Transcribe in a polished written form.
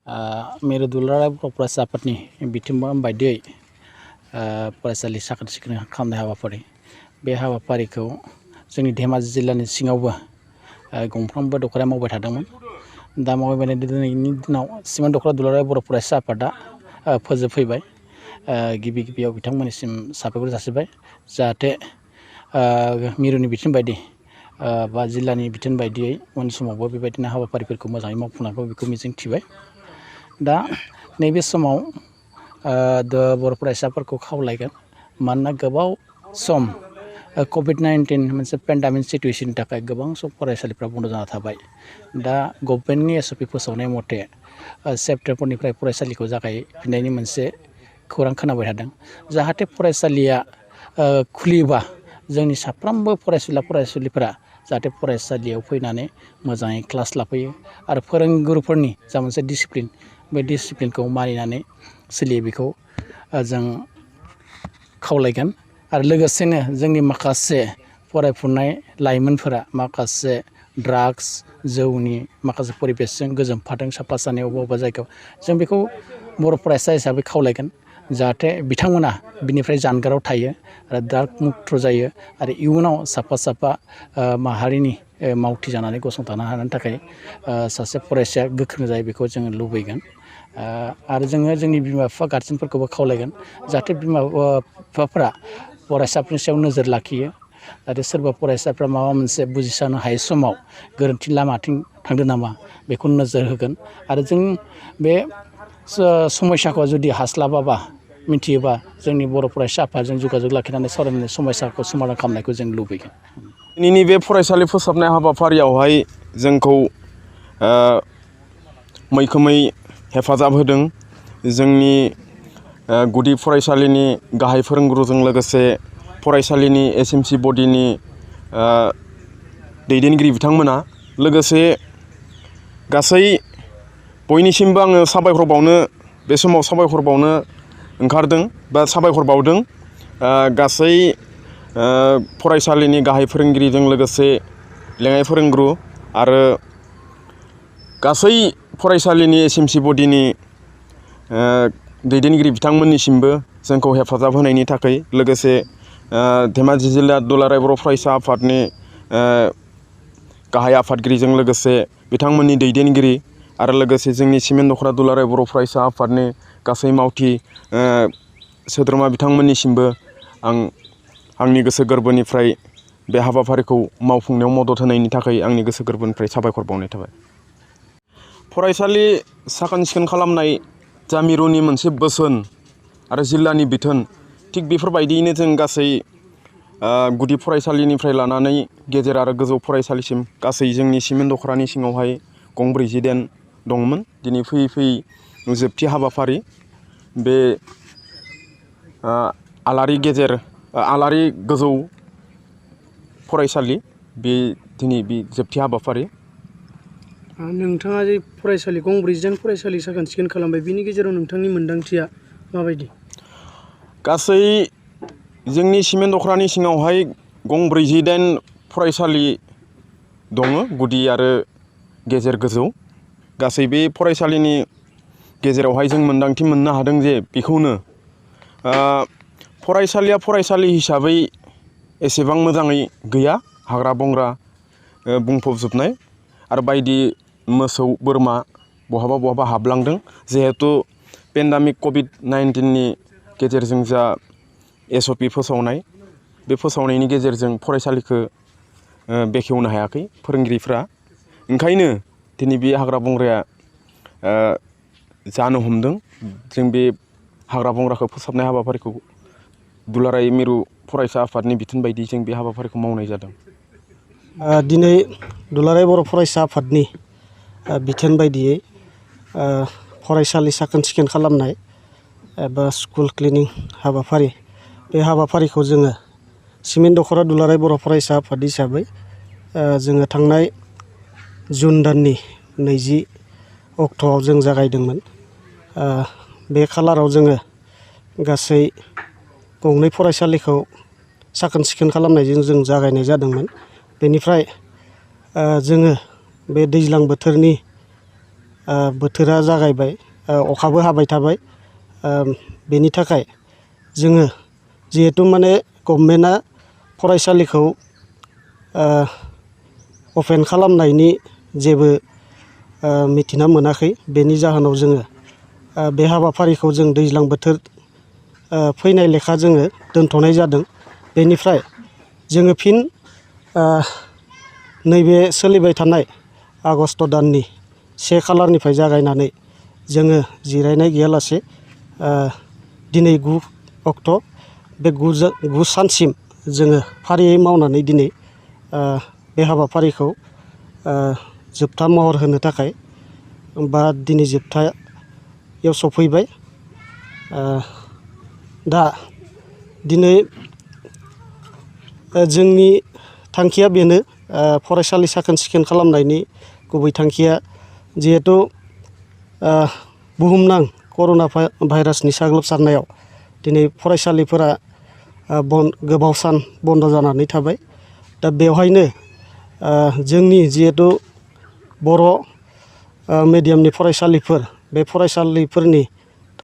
मिरु दुलाराय बर' फरायसा आफादनि बिथोन बायदियै फरायसालि साखोन सिखोन खालामनाय हाबाफारि बे हाबाफारिखौ जोंनि धेमाजि जिल्लानि सिङावबो गंफ्रोमबो दख'राया मावबाय थादोंमोन। दा मावबाय दिनैनि दिनाव सिमोन दख'रा दुलाराय बर' फरायसा आफादा फोजोबफैबाय। गिबियाव बिथांमोननिसिम साबायखर जासिबाय जाहाथे मिरुनि बिथोन बायदि बा जिल्लानि बिथोन बायदियै उन समावबो बेबायदिनो हाबाफारिफोरखौ मोजाङै मावफुंनांगौ बेखौ मिजिंथिबाय। दा नैबे समाव बर' फरायसाफोरखौ खावलायगोन मानोना गोबाव सम COVID-19 मोनसे पेन्डामिक सिटुवेसननि थाखाय गोबां सम फरायसालिफ्रा बन्द' जाना थाबाय। दा गभर्नमेन्टनि SOP फोसावनाय मथे सेप्तेम्बरनिफ्राय फरायसालिखौ जागायफिननायनि मोनसे खौरां खोनाबाय थादों। जाहाथे फरायसालिया खुलियोबा जोंनि साफ्रोमबो फरायसुलिफोरा जाहाथे फरायसालियाव फैनानै मोजाङै क्लास लाफैयो आरो फोरोंगुरुफोरनि जा मोनसे डिसिप्लिन बे डिसिप्लिनखौ मानिनानै सोलियो बेखौ जों खावलायगोन। आरो लोगोसेनो जोंनि माखासे फरायफुनाय लाइमोनफोरा माखासे ड्राग्स जौनि माखासे परिबेसजों गोजोमफादों साफा सानै अबेबा जायगायाव जों बेखौ बर' फरायसा हिसाबै खावलायगोन जाहाथे बिथांमोना बिनिफ्राय जानगाराव थायो आरो ड्राग मुक्त जायो आरो इयुनाव साफा माहारिनि मावथि जानानै गसंथानो हानायनि थाखाय सासे फरायसाया गोख्रों जायो बेखौ जोङो लुबैगोन। आरो जोङो जोंनि बिमा बिफा गारजेनफोरखौबो खावलायगोन जाहाथे बिमा बिफाफ्रा फरायसाफोरनि सायाव नोजोर लाखियो जाहाथे सोरबा फरायसाफ्रा माबा मोनसे बुजिस'नो हायै समाव गोरोन्थि लामाथिं थांदों नामा बेखौ नोजोर होगोन। आरो जों बे समयसाखौ जुदि हास्लाबाबा मिथियोबा जोंनि बर' फरायसा आफादजों जगाजग लाखिनानै सावरायनानै समयसाखौ समाधान खालामनायखौ जों लुबैगोन। दिनैनि बे फरायसालि फोसाबनाय हाबाफारियावहाय जोंखौ मैखोमै हेफाजाब होदों जोंनि गुदि फरायसालिनि गाहाय फोरोंगुरुजों लोगोसे फरायसालिनि SMC बडिनि दैदेनगिरि बिथांमोना लोगोसे गासै बयनिसिमबो आङो साबायखर बावनो बे समाव साबायखर बावनो ओंखारदों बा साबायखर बावदों गासै फरायसालिनि गाहाय फोरोंगिरिजों लोगोसे लेङाइ फोरोंगुरु आरो गासै फरायसालिनि SMC बडिनि दैदेनगिरि बिथांमोननिसिमबो जोंखौ हेफाजाब होनायनि थाखाय लोगोसे धेमाजि जिल्ला दुलाराय बर' फरायसा आफादनि गाहाय आफादगिरिजों लोगोसे बिथांमोननि दैदेनगिरि आरो लोगोसे जोंनि सिमेन दख'रा दुलाराय बर' फरायसा आफादनि गासै मावथि सोद्रोमा बिथांमोननिसिमबो आंनि गोसो गोरबोनिफ्राय बे हाबाफारिखौ मावफुंनायाव मदद होनायनि थाखाय आंनि गोसो गोरबोनिफ्राय साबायखर बावनाय थाबाय। फरायसालि साखोन सिखोन खालामनाय जा मिरुनि मोनसे बोसोन आरो जिल्लानि बिथोन थिग बेफोरबायदियैनो जों गासै गुदि फरायसालिनिफ्राय लानानै गेजेर आरो गोजौ फरायसालिसिम गासै जोंनि सिमेन दख'रानि सिङावहाय गंब्रै जिदाइन दंमोन। दिनै फैयै जोबथि हाबाफारि बे आलारि गोजौ फरायसालि बे दिनै बे जोबथि हाबाफारि। नोंथाङा जे फरायसालि गंब्रै जिदाइन फरायसालि साखोन सिखोन खालामबाय बिनि गेजेराव नोंथांनि मोन्दांथिया माबायदि? गासै जोंनि सिमेन दख'रानि सिङावहाय गंब्रै जिदाइन फरायसालि दङ गुदि आरो गेजेर गोजौ। गासै बे फरायसालिनि गेजेरावहाय जों मोन्दांथि मोननो हादों जे बेखौनो फरायसालिया फरायसालि हिसाबै एसेबां मोजाङै गैया। हाग्रा बंग्रा बुंफबजोबनाय आरो बायदि मोसौ बोरमा बहाबा हाबलांदों जिहेथु पेन्डामिक COVID-19नि गेजेरजों जा SOP फोसावनाय बे फोसावनायनि गेजेरजों फरायसालिखौ बेखेवनो हायाखै फोरोंगिरिफ्रा। ओंखायनो दिनै बे हाग्रा बंग्राया जानो हमदों। जों बे हाग्रा बंग्राखौ फोसाबनाय हाबाफारिखौ दुलाराय मिरु फरायसा आफादनि बिथोन बायदि जों बे हाबाफारिखौ मावनाय जादों। दिनै दुलाराय बर' फरायसा आफादनि बिथोन बायदियै फरायसालि साखोन सिखोन खालामनाय एबा स्कुल क्लिनिं हाबाफारि बे हाबाफारिखौ जोङो सिमेन दख'रा दुलाराय बर' फरायसा आफाद हिसाबै जोङो थांनाय जुन दाननि 20 अक्ट'आव जों जागायदोंमोन। बे खालाराव जोङो गासै गंनै फरायसालिखौ साखोन सिखोन खालामनायजों जों जागायनाय जादोंमोन। बेनिफ्राय जोङो बे दैज्लां बोथोरनि बोथोरा जागायबाय अखाबो हाबाय थाबाय बेनि थाखाय जोङो जिहेतु माने गभर्नमेन्टआ फरायसालिखौ अपेन खालामनायनि जेबो मिथिना मोनाखै बेनि जाहोनाव जोङो बे हाबाफारिखौ जों दैज्लां बोथोर फैनाय लेखा जोङो दोनथ'नाय जादों। बेनिफ्राय जोङो फिन नैबे सोलिबाय थानाय आगष्ट दाननि 1 खालारनिफ्राय जागायनानै जोङो जिरायनाय गैयालासे दिनै 9 अक्ट' बे 9 सानसिम जोङो फारियै मावनानै दिनै बे हाबाफारिखौ जोबथा महर होनो थाखाय बा दिनै जोबथायाव सफैबाय। दा दिनै जोंनि थांखिया बेनो फरायसालि साखोन सिखोन खालामनायनि गुबै थांखिया जिहेतु बुहुमनां कर'ना भाइरासनि साग्लोबसारनायाव दिनै फरायसालिफोरा गोबाव सान बन्द' जानानै थाबाय। दा बेवहायनो जोंनि जिहेतु बर' मिडियामनि फरायसालिफोर बे फरायसालिफोरनि